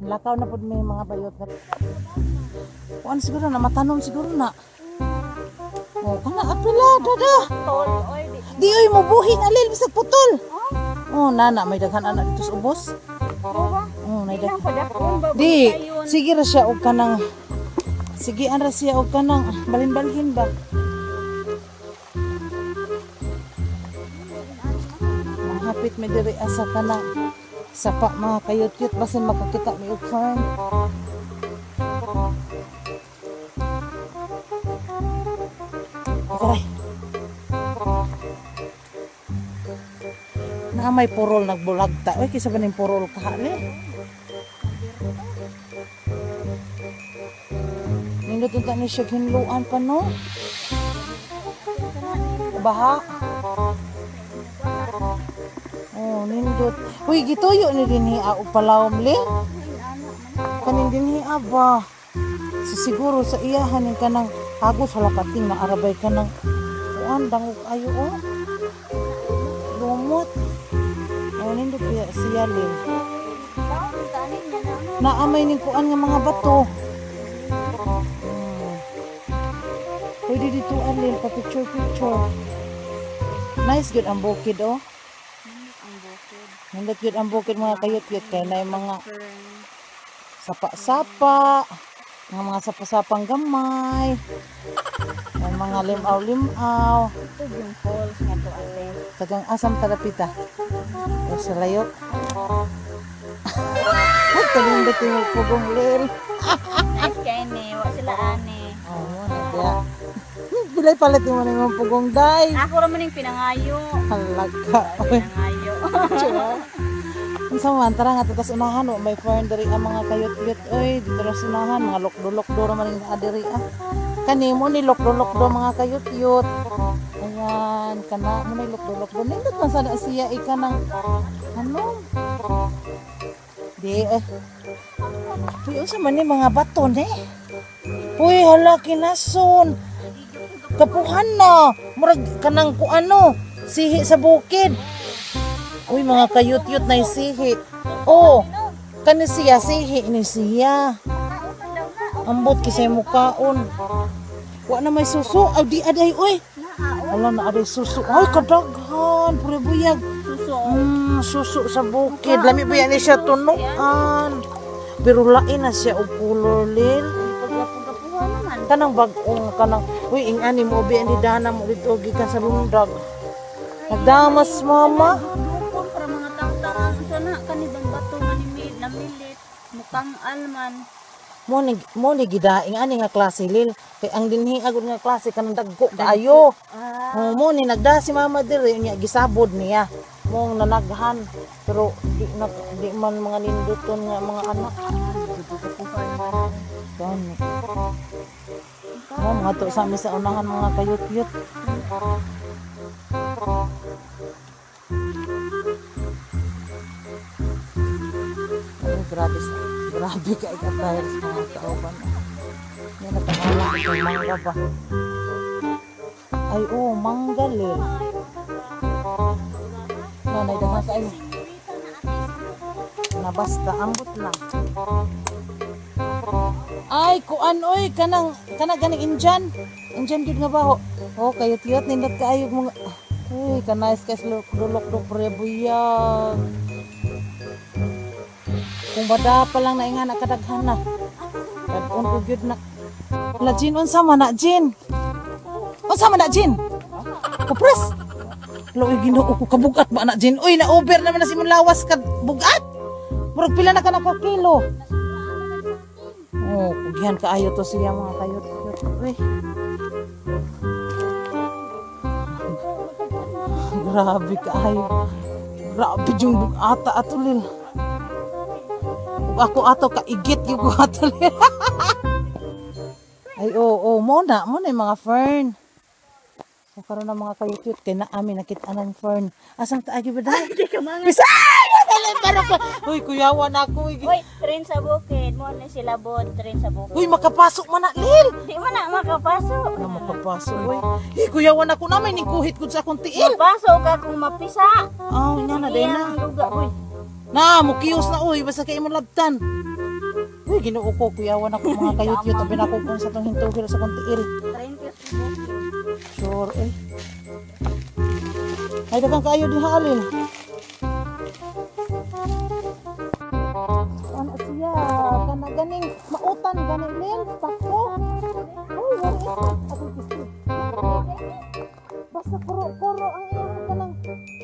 Lakaw na pud may mga bayot. Kuan siguro na matanom siguro na. Oh, kana apila dada. Tol, oy, di. Di oy mubuhi na lil bisag putol. Oh, nana may daghan ana dito sa ubos. Oh, ba? Oh, nay Di lang padakon ba? Di, Yun. sige ra siya og kanang sige an ra siya og kanang balhin-balhin ba. Manghapit mi diri asa kanang sapa mga kayut-yut basin makakita mi og fern. Aray. Na may purol nagbulagta. Uy, kisa ba ning purol kahali? Nindot unta ni siya hinluan pa no? Baha. Oh, nindot. Uy, gituyo ni dinhi og palawom li. Kaning dinhi ba? So, siguro sa iyahan ning kanang agos halakating na arabay kanang kuan dangog ayo oh. Lumot. Oh, nindot siya siya lin. Naamay ning kuan nga mga bato. Pwede dito alin pa picture picture. Nice good ang bukid oh. Ang bukid. Nindot gyud ang bukid mga kayut-yut kay na mga Fern. sapa-sapa, mga sapa-sapang gamay. May mga limaw-limaw. Ito yung falls nga to ate. Tagang asam talapita. O sa layo. Huwag talindot yung pugong lil. Nice kay ni, wa sila ani. Oh, mo na diya. Pilay palit mo na yung pugong day. Ako ra man yung pinangayo. Halaga. Oy. Pinangayo. Unsa man tara nga tatas unahan o may fern diri ang mga kayut-yut oy dito ra sa unahan mga lokdo-lokdo ra man ang diri ah. Kani mo ni lokdo-lokdo mga kayut-yut. Ayan kana mo ni lokdo-lokdo nindot man sana siya ika ng ano? Di eh. Uy, unsa man ni mga bato ni? Uy, hala kinason. Kapuhan na. Murag kanang kuano, sihi sa bukid. Uy, mga kayut-yut na sihi. Oh, kani siya, sihi ni siya. Ambot kisay mukaon. Wa na may suso. Aw, di aday, uy. Wala na aday suso. Ay, kadaghan. Pure buyag. Suso. Suso sa bukid. Lami ba yan ni siya tunuan. Pero lain na siya og color, lil. Paglapugapuhan naman. Kanang bag-ong, kanang, uy, ingani mo, ubi, ani dana mo dito, gikan sa lundag. Nagdamas, mama. Dukon para mga tangtangan unsa na kani bang bato nga ni namilit mukang alman. Mo ni gidaing ani nga klase lil kay ang dinhi agud nga klase kanang dagko kaayo. Ah, Oh, mo ni nagda si mama diri nya gisabod niya. Mo nanaghan pero di na di man mga ninduton nga mga anak. Gani. Mo mga to sa amin sa unahan mga kayut-yut. Ay, grabe grabe ka ikatayar sa mga kauban. Yan natangalan ko itong mangga ba? Ay, oo, mangga lil. Nanay, daghan kayo. Nabasta, ambot lang. Ay, kuan oy, kanang kanang ganing Indian. Indian gyud nga baho. Oh, kayot-yot nindot kaayo mga. Uy, kanais kay lulok do pre buyag. Kung bada pa lang na nga nakadaghan na. Kadon ko gyud na. La Jin, unsa man na Jin? Unsa man na Jin? Kupres. Lo Ginoo ko kabugat ba na Jin? Uy, na over naman na si imong lawas ka bugat. Murag pila na ka nakakilo. Oh, kugihan kaayo to siya mga kayot. Uy. Grabe kaayo. Grabe yung bugata ato lil. Ug ako ato kaigit yung ko ato lil. Ay oo, oh, mo na yung mga fern. So karon na mga kayut kay na amin nakita ng fern. Asang taagi ba dai? Di ka mga. Bisay! Dali pa. Uy, kuyawan ako. Uy, Uy, train sa bukid. Mo na sila bod, train sa bukid. Uy, makapasok man na, Lil. Di man na makapasok. Wala makapasok, uy. Hey, kuyawan ako na may ningkuhit ko sa akong tiil. Mapasok ka kung mapisa. Oh, nga na, day na. Ang luga, uy. Na, mukiyos na, uy. Basta kay imong labtan. Uy, Ginoo ko, kuyawan ako mga kayut-yut. Abi na ko kung sa tong hintugil sa kong tiil. 30 subok. Sure, eh. Ay, daghang kaayo din haalin. Ano siya? Kana ganing mautan ganing lil pako. Uy, where is it? Ako gusto. Basta kuro-kuro ang iyang kanang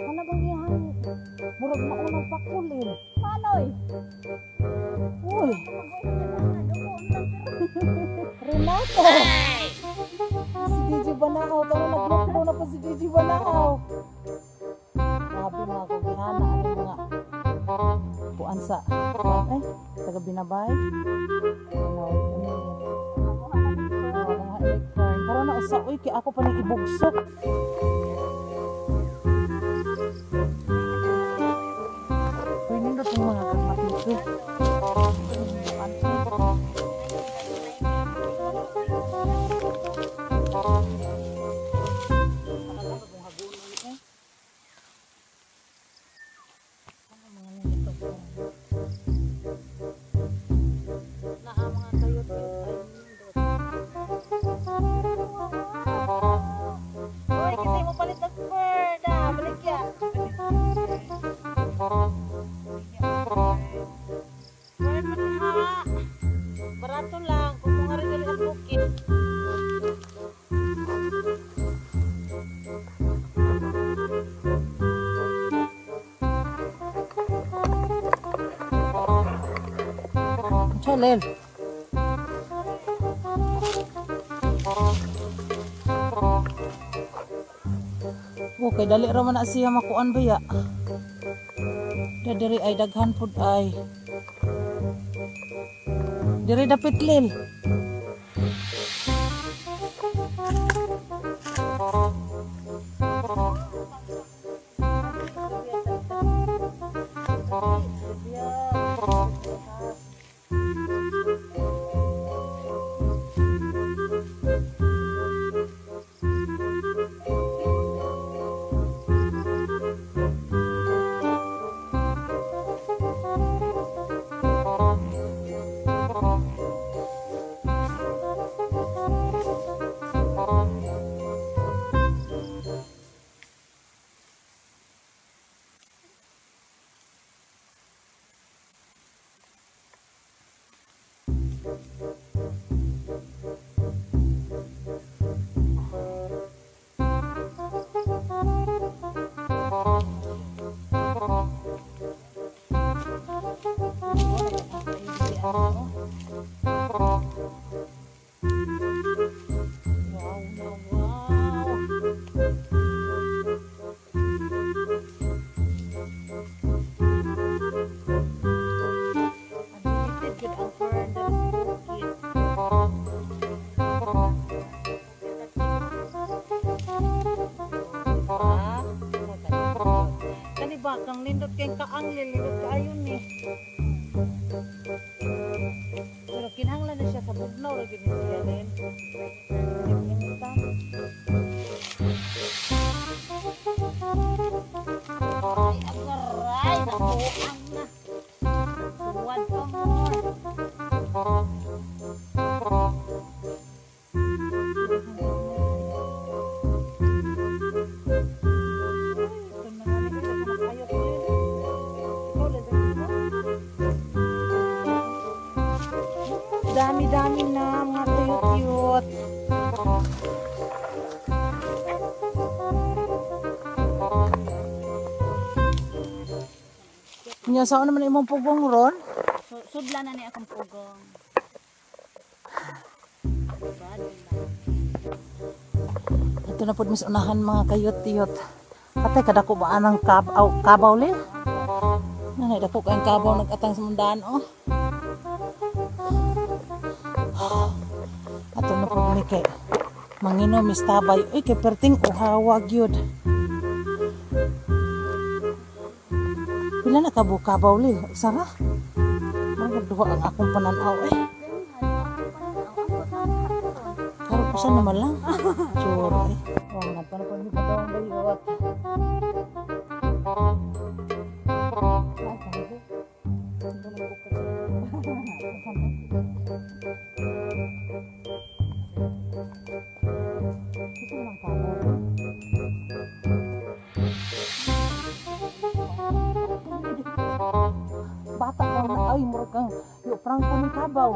ano bang iyang murag maunang pakulin. Manoy. Uy, Renato. Si DJ Banahaw, tara naglokdo na po si DJ Banahaw. Grabe mga kugihana, ano mga kuan sa kuan ay taga Binabay. Ano, ano, oh, mga electron. Karon na usa uy kay ako pa ning ibugsok. Uy, nindot yung mga kapatid. Naa mga kayot ay nindot. Uy, kasi mo palit og bird ah, balik ya. Bird man ha. Barato lang kung mga rin dali ang bukid. Chalel. Okay, dali ra man na siya makuan ba ya. Diri ay daghan pud ay. Diri dapit lil. Wow na wow. Unlimited gud ang fern diri sa bukid. Diba? Kani ba kang nindot kay kaang lilindot kaayo ni. Pero kinahanglan na siya sa bugnaw ra gyud ni siya rin. Init-initan. Ay, agaray, nakuang na. Tuwad pa more. Ito na nga ni kita nakayot rin. Ikaw, Lil, mo? Dami-dami na mga cute-cute. Nya saan naman imong pugong ron? Sudla na ni akong pugong. Diba, diba? Ito na po mis unahan mga kayot-yot. Patay kadako ba anang kabaw lil? Nanay dako kayong kabaw nag-atang sa mundaan oh. Ato na po ni kay manginom mistabay. Uy kay perting uhawag yun. Pila na kabukabaw lil? Sara? Mga duha ang akong pananaw eh. Pero kusa naman lang. Sure eh. Oh, nagpanapon ni Padong Bayot. Ay, sabi. Ito na bukas. Gusto mo ng kabaw? Bata pa na, ay, murag kang, yo, prangko ng kabaw.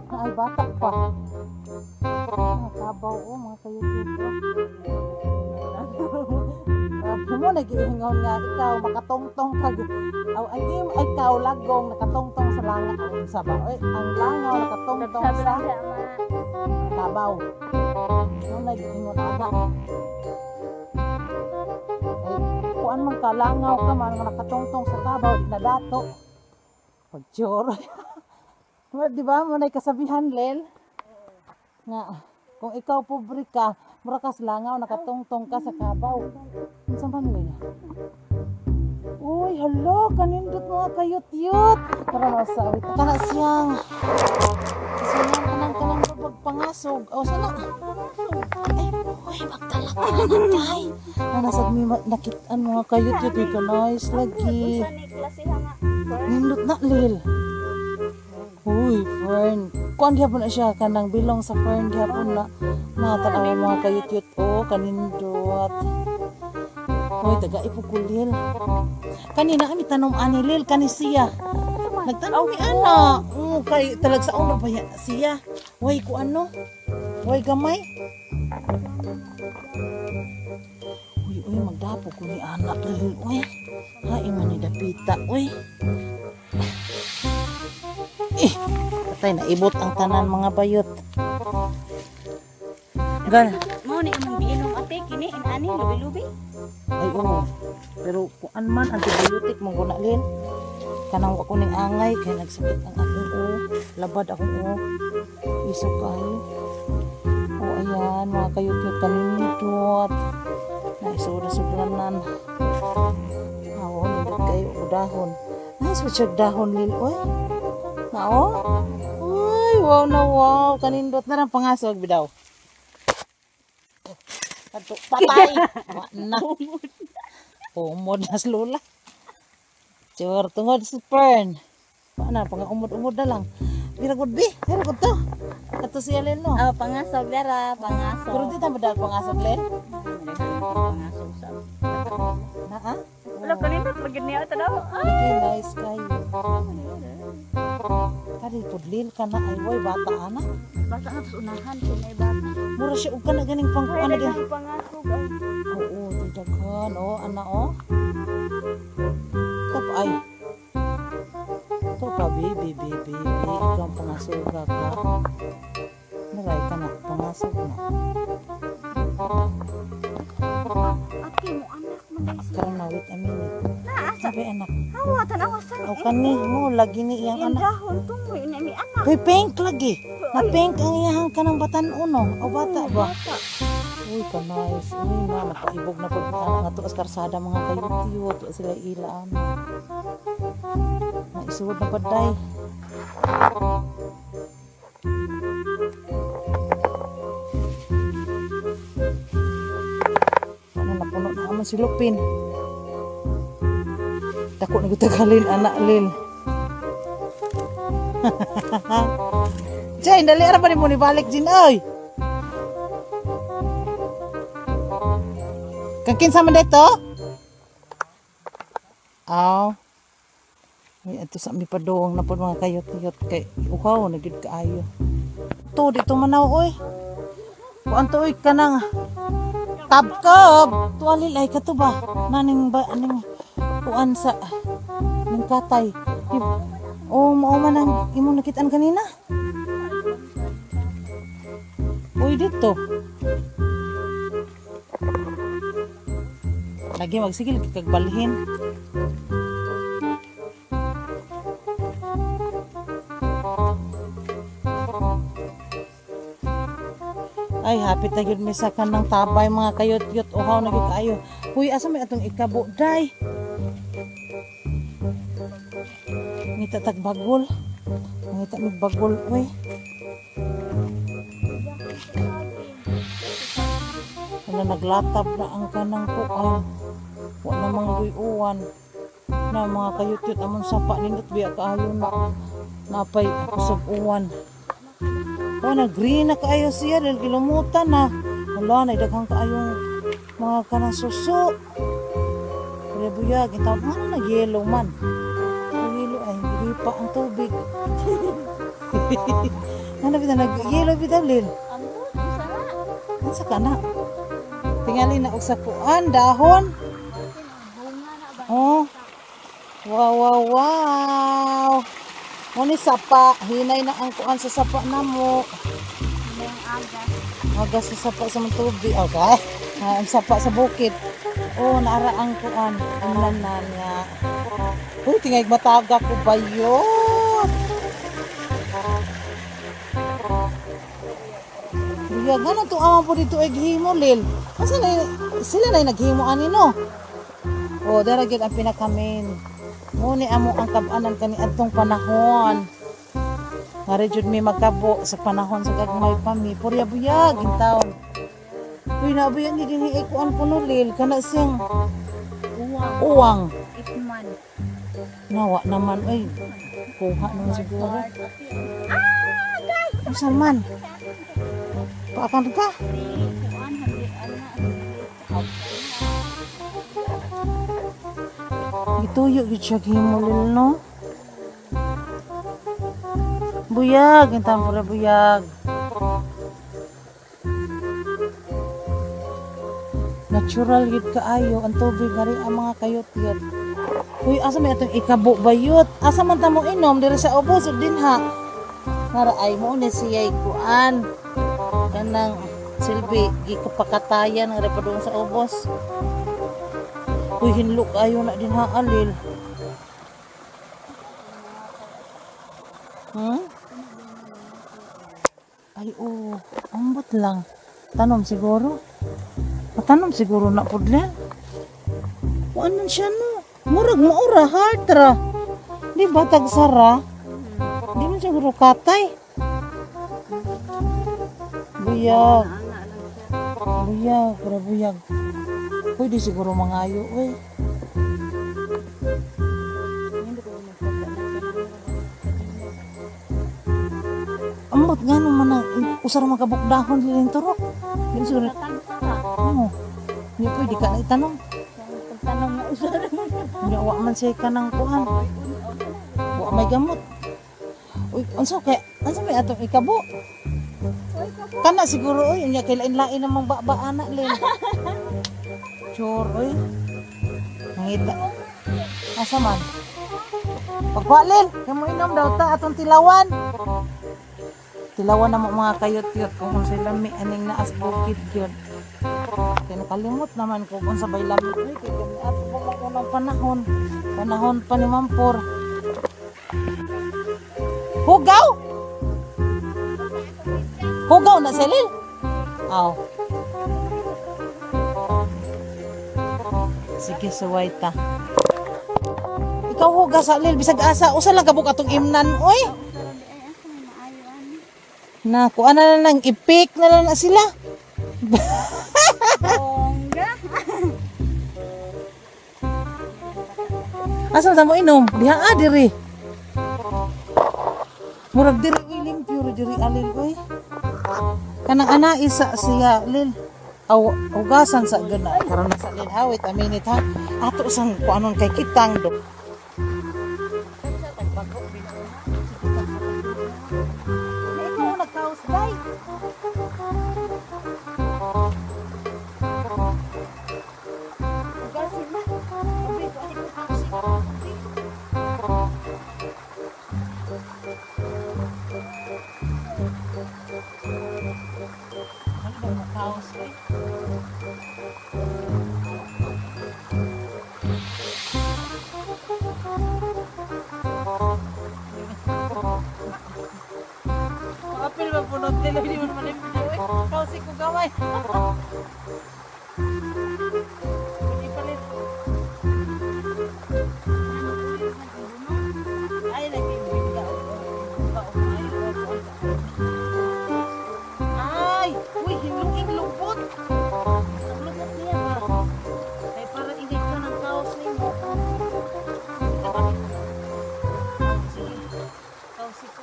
Na ay, bata pa. Mga kabaw, oh, mga kayutip, oh. Mo nag-iingon nga ikaw makatongtong kag aw ang im ay ikaw lagong nakatongtong sa langaw sa ba oy ang langaw nakatongtong sa kabaw. Mo nag-iingon ana. Ay kuan man ka langaw ka man nga nakatongtong sa kabaw di na dato. Pagtsura. Di ba mo nay kasabihan Lel? Nga kung ikaw pobre ka, mura kas langaw nakatungtong ka sa kabaw. Unsa man Lel? Uy, hala, kanindot mga kayut-yut. Tara na sa awit. Kana siyang. Siyang kanang kanang babag pangasog. O sana. Ay, uy, magdala ka na tay. Nanasad mi nakitaan mga kayut-yut. Uy, ka nice lagi. Nindot na, Lil. Uy, fern. Kuan gyapon na siya kanang bilong sa fern gyapon na. Natanaw mga kayut-yut oh, kanindot. Uy, taga ipukulil. Kanina kami tanom ani Lil kani siya. Nagtanom mi ana. Kay talag sa uno ba siya. Way ko ano? Way gamay. Uy, uy, magdapo ko ni anak Lil. Uy. Hain man ni dapita, uy. Eh, patay na ibot ang tanan mga bayot. Gan. Mao ni imong giinom ate kini inani lubi-lubi. Ay oo. Pero kuan man antibiotic man guna Lil. Kanang wa ko ning angay kay nagsakit ang akong ulo. Labad akong ulo. Isog kayo. O ayan mga kayut-yut kanindot. Naisura-sudlanan. Aw, nindot kayo og dahon. Nice ba siya dahon Lil oy? Nao? Uy, wow na wow. Kanindot na lang pangasog bidaw. Kadto patay. Wa na. Umod na si Lola. Sure, tungod sa fern. Wa na, pangaumod-umod na lang. Bira gud bi, bira gud to. Kato siya Lel no. Oh, pangasog dara, pangasog. Pero di ta madag pangasog Lel. Pangasog sa. Naa? Wala kanindot magid niya tanaw. Okay, nice kayo. Kari pud Lil ka na ay way bata ana. Basta nga sa unahan kinay bata. Mura siya og kana ganing pang Ay, ano din. daghang pangasog ay. Oo, daghan oh, ana oh. Ito pa ay. Ito pa baby baby baby ikaw ang pangasuga ka. Naray ka na pangasog na. Ate mo anak man dai siya. Karon na wait a minute. Naa sa Sabi anak. hawa tanawa sa. O kani mo lagi ni iyang Iyang anak. dahon tungoy na mi anak. Uy, pink lagi. Na pink ang iyang kanang batan uno. O bata ba? Bata. Uy, ka nice. Uy, na mapaibog na pud ni anak nga to karsada mga kayut-yut. Wa sila ila ana. Naisuod na paday. Ano napuno na amon si Lupin. Dako na gyud tagalin anak Lil. Jane, dali ara pa nimo ni balik Jin oy. Kang kinsa man dito? Aw. Uy, ato sa mi padung na pod mga kayot-yot kay uhaw na gyud kaayo. To dito manaw oy. Kuan to oy kanang tabkab. Tualil ay kato ba? Naning ba aning kuan sa ning katay. Oh, mao man ang imong nakitaan kanina. Uy, dito. Lagi magsigil kag balhin. Ay, hapit na gyud mi sa kanang tabay mga kayot-yot. Uhaw na gyud kaayo. Uy, asa may atong ikabo day? Ngita tag bagol. Ngita mig bagol uy. Wala naglatab na ang kanang kuan. Wa na mang uwan. Na mga kayutyot among sapa nindot biya kaayo na napay kusog uwan. Oh, na green na kaayo siya dahil gilumutan na. Wala na daghang kaayong mga kanang suso. Kuya buyag, intawon ano na yellow man. Yellow ay pa ang tubig. Ano bitaw nag yellow bitaw lil? Unsa ka na? Tingali na og sa kuan dahon. Oh. Wow, wow, wow. Muni sapa, hinay na ang kuan sa sapa namo. Aga sa sapa sa mga tubig. Okay. Ang sapa sa bukid. Oh, naara ang kuan. Amlan na niya. Uy, tingay mataga ko bayot. Buyag, ano itong ama po dito ay gihimo, Lil? Asa na, sila na naghimo ani no? Oh, dara gyud ang pinakamin. Muni amo ang kabanan kani adtong panahon. Ngari jud mi magkabo sa panahon sa gagmay pa mi. Purya buyag intawon. Uy, naabuyag ni dinhi ay kuan kuno Lil kana siyang Uwang. Uwang. Itman. Nawa naman oy. Kuha naman siguro. Unsa man? Paakan ka? Kuan handi ana. Gituyo gyud siya gihimo Lil no. Buyag, intawon pura buyag. Natural gyud kaayo ang tubig ngari ang mga kayot-yot. Uy, asa may atong ikabo bayot? Asa man ta mo inom diri sa ubos ug dinha? Nara ay mo ni siya kuan. Kanang silbi gikapakatayan ngari padung sa ubos. Uy, hinlo kaayo na dinha alil. Ay, oh, ambot lang. Tanom siguro. Matanom siguro na pudlan. Kuan man siya no. Murag maura hard ra. Di ba tagsara? Di man siguro katay. Buyag. Buyag, pura buyag. Pwede siguro mangayo, oy. Ambot nga naman ang usar makabukdahon liling turok. Di siguro. Oo. Hindi pwede ka na itanong. Pagtanong na usar. Hindi, wa man siya ka ng kuhan. Wa may gamot. Uy, unsa kay unsa may atong ikabo? Kana siguro oy, unya kay lain-lain namang baba ana lin. Sure oy. Mangita. Asa man? Pagkuha lin, kay mo inom daw ta atong tilawan. Tilawan na mo mga kayot-yot kung unsay lami aning naas bukid gyud. Kay nakalimot naman ko kung sabay lami oy kay kami ato pa mga unang panahon. Panahon pa ni Mampor. Hugaw! Hugaw na silil. Aw. Sige, suway ta. Ikaw huga sa lil bisag asa usa lang kabuk atong imnan oy. Na kuan na lang ipik na lang na sila. Bongga. Asa ta mo inom? Diha ah diri. Murag diri uy limpyo diri alil uy. Kanang ana isa siya lil. Aw hugasan sa gana karon sa lil ha, wait a minute ha. Ato sang kuanon kay kitang do. Ikaw nagkaos day. Hugasin na. Ano ba makaos eh? Maapil ba punot nila? Hindi mo naman yung eh. Kausi ko gamay. Hindi palit. Ay, nag-ibig ka. Ay, uy, hinlunging lupot. Ang lupot niya ba? Ay, para hindi ka ng kaos nimo. Mausi ko.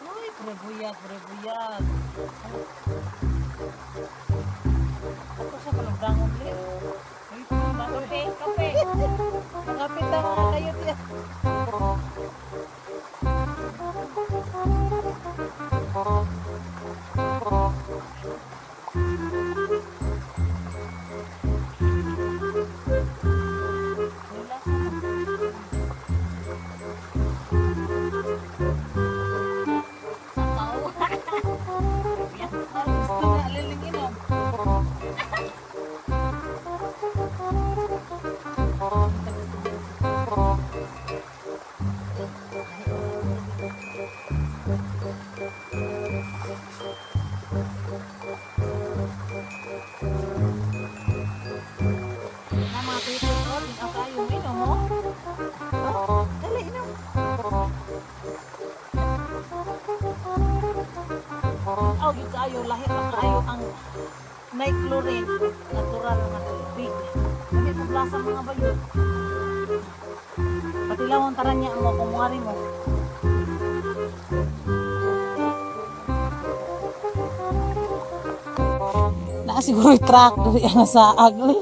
Uy, prebuyag, prebuyag. Ako sa kalugdangon, li. Uy, Kape, kape. Nakapit na mga kayot yan. Sakaw. Gusto na aliling inom. Na mga kuyot all, ikaw kayo inom mo. Oh, dali inom. Aw, gyud kaayo lahi pa kaayo ang may chlorine, natural nga tubig. Dili ko blasa mga bayot. Patilawon taran niya mo kung muari mo. Naa siguro yung truck diri ang sa agli.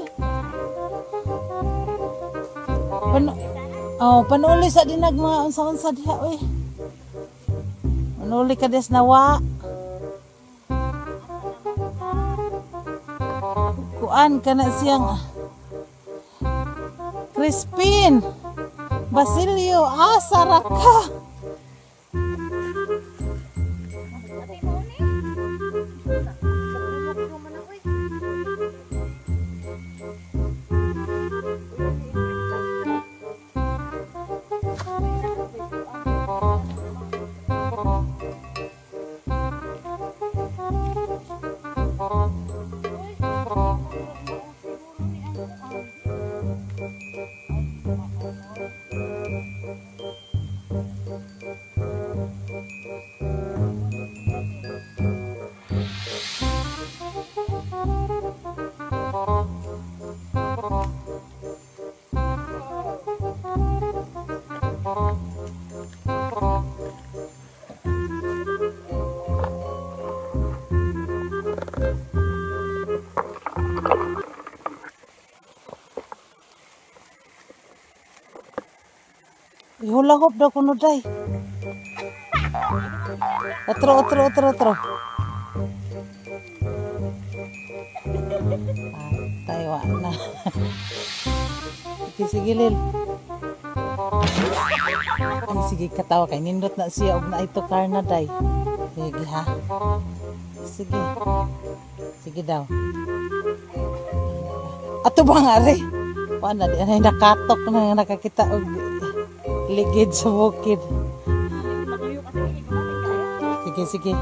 Oh, panuli sa dinag mga unsa-unsa diha oy. Panuli ka des nawa. Kuan kana siyang Crispin Basilio, asa ra ka? Ate mo ni. Luklo man ako eh. Ihulahop daw kuno day. Otro, otro, otro, otro. Patay, wa na. Sige, sige, Lil. Ay, sige, katawa kay nindot na siya og na ito karna day. Sige ha. Sige. Sige daw. Ato ba nga re? Wa na di anay nakatok na nakakita og ligid sa bukid. Matuyo kasi ikaw. Sige, sige.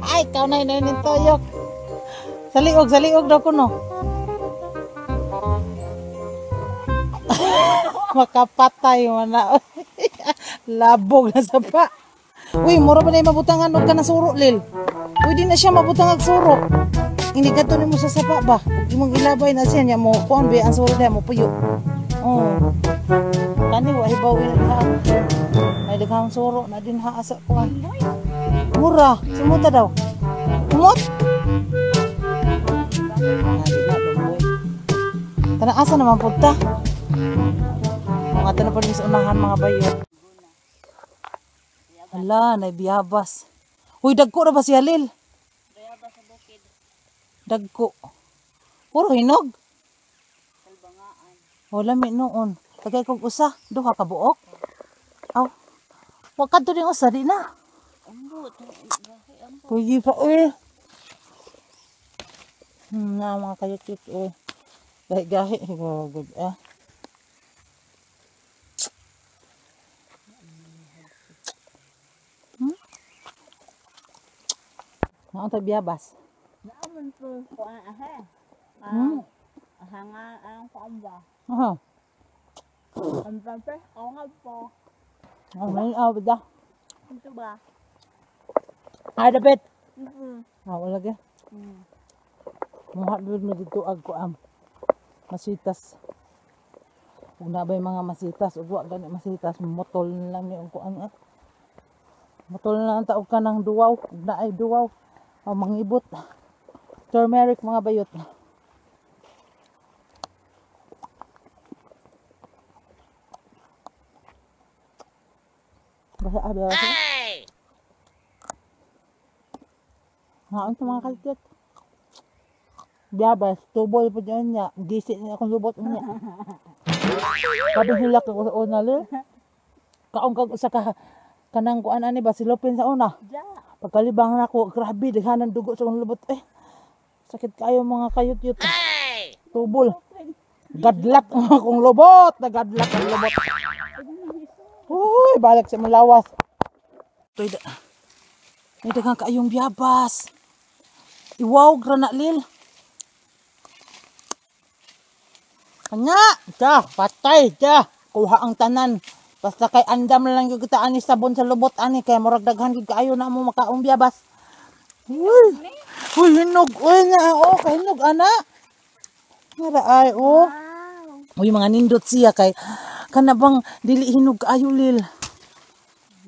Ay, ikaw na yun yung toyok. Saliog, saliog daw kuno. Makapatay man na. Labog na sapa. Uy, mura ba na yung mabutangan og ka na suro, Lil? Uy, di na siya mabutang og suro. Hindi ka to nimo sa sapa ba? Imong ilabay na siya niya mo kuan ba ang suro niya mo puyo. Oh. Kani wa hibaw ina diha. May daghang suro na din ha asa kuan. Mura, sumuta daw. Kumot. Ah, di na dumboy. Tana asa naman punta? Mga tanong pa rin sa unahan mga bayo. Hala, naibiyabas. Uy, dagko na ba si Halil? Bayaba sa bukid. Dagko. Puro hinog. Salbangaan. Wala may noon. Tagay kog usa, duha ka buok. Aw. Wa kadto ning usa di na. Ambot. Gahi ambot. Pwede pa uy. Na mga kayukit uy. Gahi-gahi good eh. Naon ta biyabas? Naaman po kuan aha. Aha nga ang kuan ba? Aha. Ang pape, ako nga po. Oh, may aw ba? Ito ba? Ay, dapat. Mm. Ah, wala ge. Muha dud mo dito ag kuam. Masitas. Ug nabay mga masitas ug wa gani masitas, motol na lang ni og kuan ah. Motol na lang ta og kanang duwaw, ug naay duwaw. O mangibot. Turmeric mga bayot. Basta abi ako. Ngaon sa mga kalkit. Biyabas, tubol po dyan niya. Gisi niya akong lubot niya. Sabi hilak ako sa una, Lil. Kaong kag usa ka kanang kuan ani ba silopin sa una. Ja. Pagkalibang na ako, grabe daghanan dugo sa akong lubot. Eh, sakit kayo mga kayut-yut. Tubol. Gadlak ang akong lubot. Nagadlak ang lubot. Uy, balik sa imong lawas. Toy da. May daghang kaayong biyabas. Iwaw grana Lil. Kanya, ja, patay, ja. Kuha ang tanan. Basta kay andam lang gyud kita ani sabon sa lubot ani kay murag daghan gyud kaayo na mo makaong biyabas. Uy. Uy, hinog. Uy, na, oh, kahinog ana. Ngara ay, oh. Wow. Uy, mga nindot siya kay kana bang dili hinog kaayo Lil.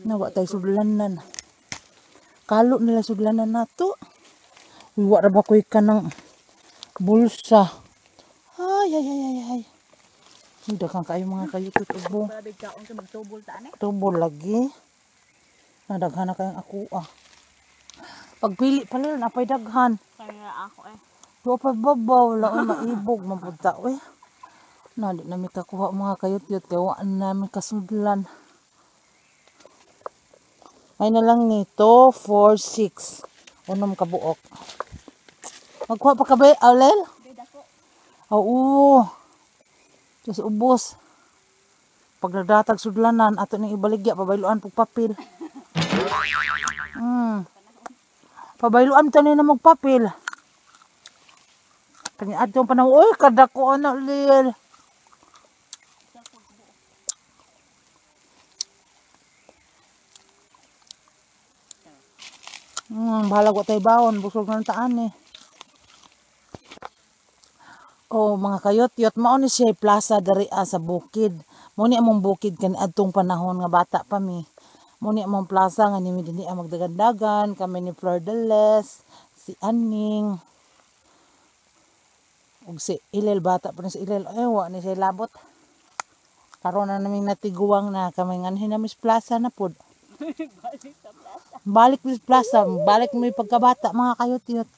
Nawa tay sudlanan. Kalo nila sudlanan nato. Uy, wa ra ba koy kanang bulsa. Ay, ay, ay, ay, ay. Uy, daghan kaayo mga kayutot ubo. Grabe kaon sa magtubol ta ani. Tubol lagi. Nadaghan na kayong ako ah. Pagpili pala, napay daghan. Kaya ako eh. Wa pa babaw, wala oy maibog mapunta oy. Na di nami kakuha mga kayut-yut kay wa nami kasudlan. Ay na lang ni 2 4 6. Unom ka buok. Magkuha pa ka ba, Aulel? Oo. Tapos ubos. Pag nagdatag sudlanan, ato ning ibaligya, pabayluan pug papel. Pabayluan ta ni na magpapel. Kanya adtong panahon, oy kadako ana Lil. Bahala ko tayo bawon, busog na taan eh. Oh, mga kayot-yot, mao ni siya plaza diri sa bukid. Mao ni among bukid kani adtong panahon nga bata pa mi. Mao ni among plaza nga nimi dinhi ang magdagandagan, kami ni Flor de Les, si Aning, ug si Ilel, bata pa ni si Ilel. Ay, wa ni siya labot. Karon na naming natiguang na kami nganhi na mis plaza na pod. Balik sa plaza. Balik mis plaza, balik mi pagkabata mga kayot-yot.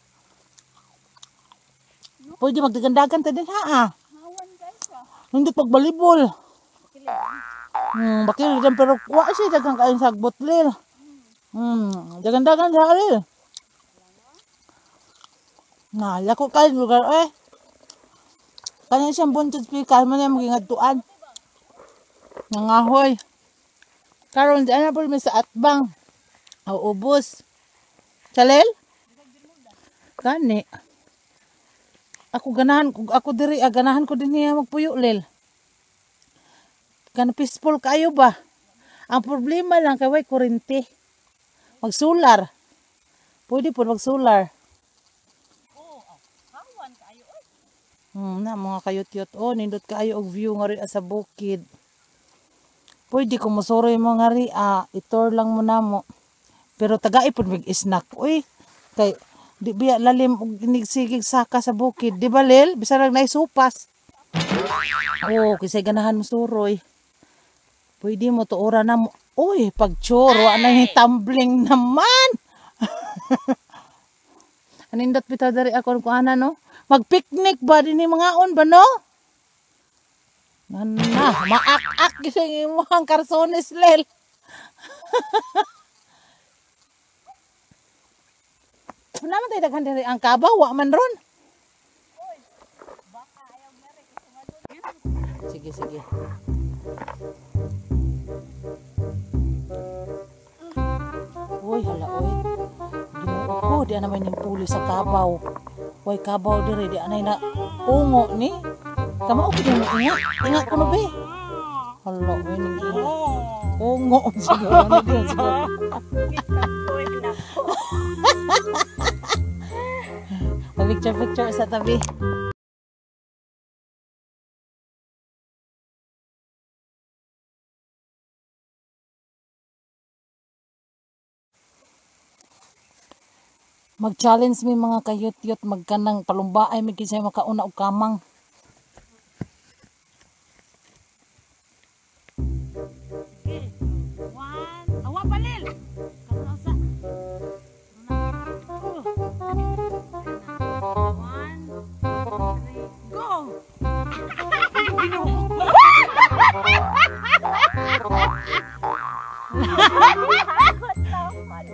Pwede magdagandagan ta din ha ah. Hawan guys ah. Hindi pagbalibol. Bakil din pero wa siya daghang kaayong sagbot Lil. Dagandagan sa Lil. Na, lako kayo lugar eh. Kanya siyang buntot speaker mo na yung maging adtuan. Nangahoy. Karon di na po mi sa atbang. Aw ubos. Chalel? Kani. Ako ganahan ako diri ganahan ko din niya magpuyo Lil. Kana peaceful kayo ba? Ang problema lang kay way kurente. Magsolar. Pwede po magsolar. Hawan kaayo oy. Na mga kayut-yut. Oh, nindot kaayo og view nga ri sa bukid. Pwede kung musuroy mo nga ri, itor lang mo namo. Pero tagai pud mig snack uy. Kay di biya lalim og inigsigig saka sa bukid, di ba Lil? Bisan lang naisupas. Oh, kisay ganahan mo suroy. Pwede mo tuora na mo. Uy, pagchor, wa na yung tumbling naman. Anindot bitaw dari ako kung ana no. Magpiknik ba dinhi mga on ba no? Na, maak-ak gyud imong karsones Lil. Wala man tayo daghan diri ang kabaw, wa man ron. Sige, sige. Uy, hala, uy. Ginoo ko, di na may nimpuli sa kabaw. Uy, kabaw diri, di anay na ungo ni. Kamao ko din mo inga. Inga ko no be. Hala, uy, ning inga. Ungo, siguro na din, siguro. Picture-picture sa tabi. Mag-challenge mi, mga kayut-yut, magkanang palumbaay mi kinsay makauna og kamang. Okay. One. Awa palil. Karon asa. One, two, three, go! Ginoo.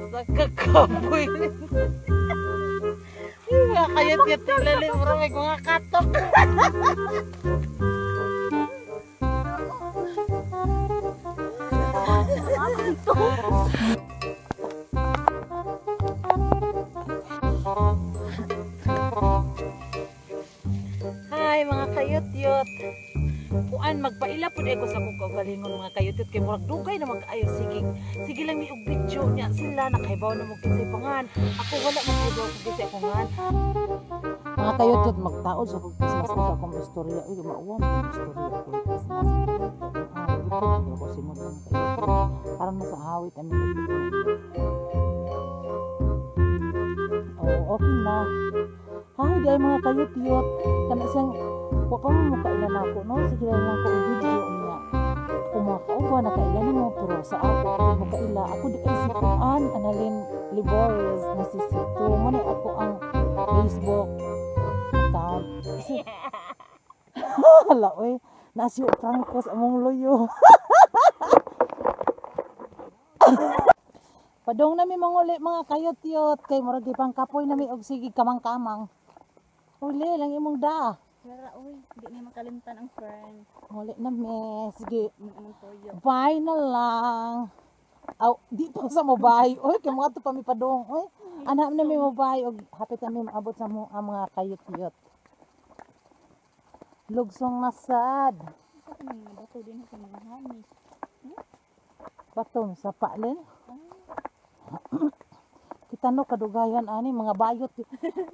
Sa kakapoy. Mga kayut-yut lalim bro, may mga katok. Hi, mga kayut-yut. Kuan, magpaila pud ko sa akong kaugalingon, mga kayut-yut, kay murag dugay na magkaayo, sige. Sige lang ni og video nya sila nakaibaw na mo kinsay pangan. Ako wala mo kaibaw kung kinsay akong ngan. Mga kayut-yut, magtaod sa akong Christmas ko sa akong istorya. Uy, mauwa mo akong istorya ako Christmas. Ah, ako simod, mga kayut-yut. Aron na sa awit ami. Oh, okay na. Hi, di ay mga kayut-yut. Kana siyang wa pa mo makaila nako, no? Sige lang lang ko og video niya. Ako mga kauban nakaila nimo, pero sa ako di mo kaila. Ako di ay si Kuan Annalyn Libores na si Sito. Mo na ako ang Facebook account. Si Hala oy, na si Franco sa among loyo. Padong nami manguli, mga kayot-yot, kay murag gipang kapoy nami og sige kamang-kamang. Uli lang imong da. Wala uy, di ni makalimtan ang friend. Uli na me. Sige, Anong toyo. Bye na lang. Aw, di pa sa mo bye. Oy, kay mga to pa mi padong. Oy, anak na mi mo bye og hapit na mi maabot sa mo ang mga kayot-yot. Lugsong na sad. Sa mga bato din sa mga honey. Bato sa palin. Kita no kadugayan ani mga bayot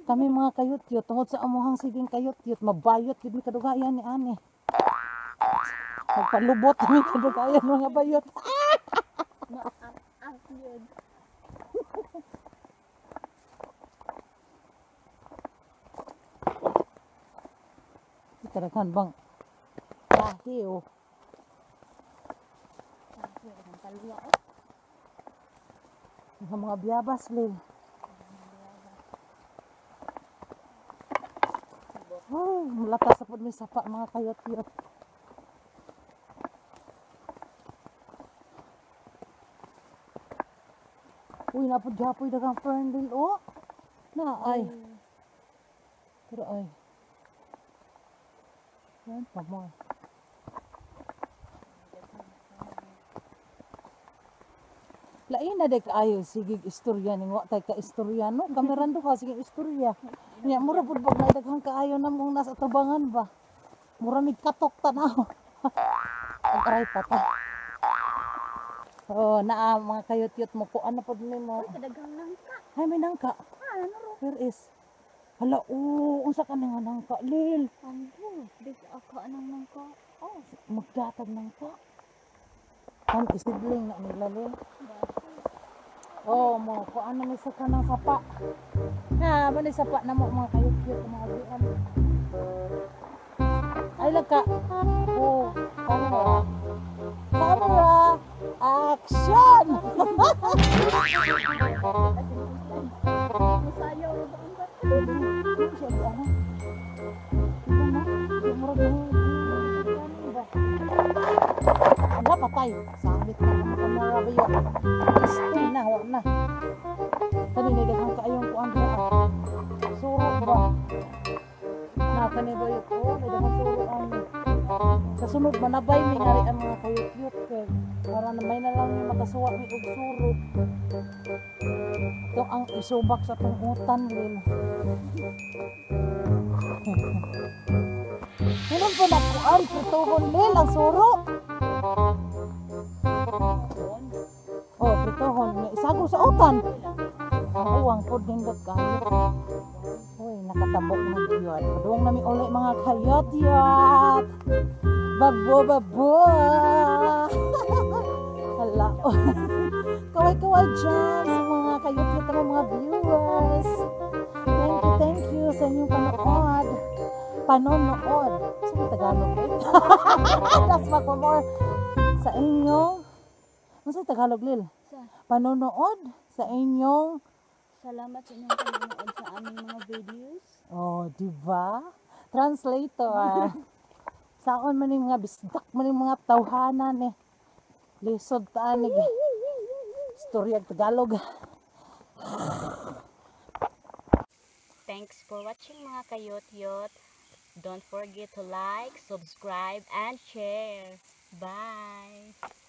kami, mga kayot-yot, tungod sa amuhang siging kayot-yot, mabayot gid mi kadugayan ni ani. Magpalubot mi kadugayan, mga bayot. Ma-up yun. Kadaghan bang lahi oh. Ang kalwa oh. Mga mga biyabas, Lil. Oh, mulatas sa pud mi sapa, mga kayot-yot. Uy, napod gapoy daghang fern din oh. Na ay. Pero ay. Yan pa mo. Lain na day kaayo sige istorya ning wa tay ka istorya, no. Kamerando ka sige istorya. Nya mura pud bag na daghang kaayo na mong nasa tubangan ba. Mura mig katok tanaw. Ang aray pata. Oh, naa mga kayot-yot mo ko ano pud nimo. Uy, kadaghang nangka. Ay, may nangka. Ah, ano ro? Where is? Hala, oh, unsa ka na nga nangka, Lil? Ambo, bis ako anong nangka. Oh, Magdatag nangka. Ang isidling na nila, Lil. Oh, mo ko ano may sa kanang sapa. Na, ba ni sapa na mo, mga kayot-yot, mga bian. Ay lagka. Oh, camera. Camera. Action. Musayaw ro ba ang bata? Siya di ano. Ito na. Di murag mo. Ba? Ala, patay. Sangit na ang camera ba yun. Stay na, wa na. Kani na daghang kaayong kuan diha. Ah. Suro ba? Na kani ba yun? Oh, may daghang suro ani. Sa sunod manabay mi ngari ang mga kayut-yut kay para na may na lang mi makasuwa mi og suro. Ito ang isubak sa tong utan, Lil. Hinon po na kuan, prituhon, Lil, ang suro. Oh, prituhon. Nga isagol sa utan. Ang uwang po nindot kayo. Uy, nakatabok na gyud. Padung nami uli, mga kayot-yot. Babo, babo. Hala. Kaway-kaway dyan sa mga kayot-yot na mga viewers. Thank you sa inyong panood. Panonood. Sa Tagalog eh. That's back for more. Sa inyong, ano sa Tagalog, Lil? Sa, Panonood sa inyong, salamat sa inyong panonood sa aming mga videos. Oh, di ba? Translator. Saon man yung mga bisdak man yung mga tawhanan eh. Lisod taan eh. Istorya Tagalog. Thanks for watching, mga kayot-yot. Don't forget to like, subscribe, and share. Bye!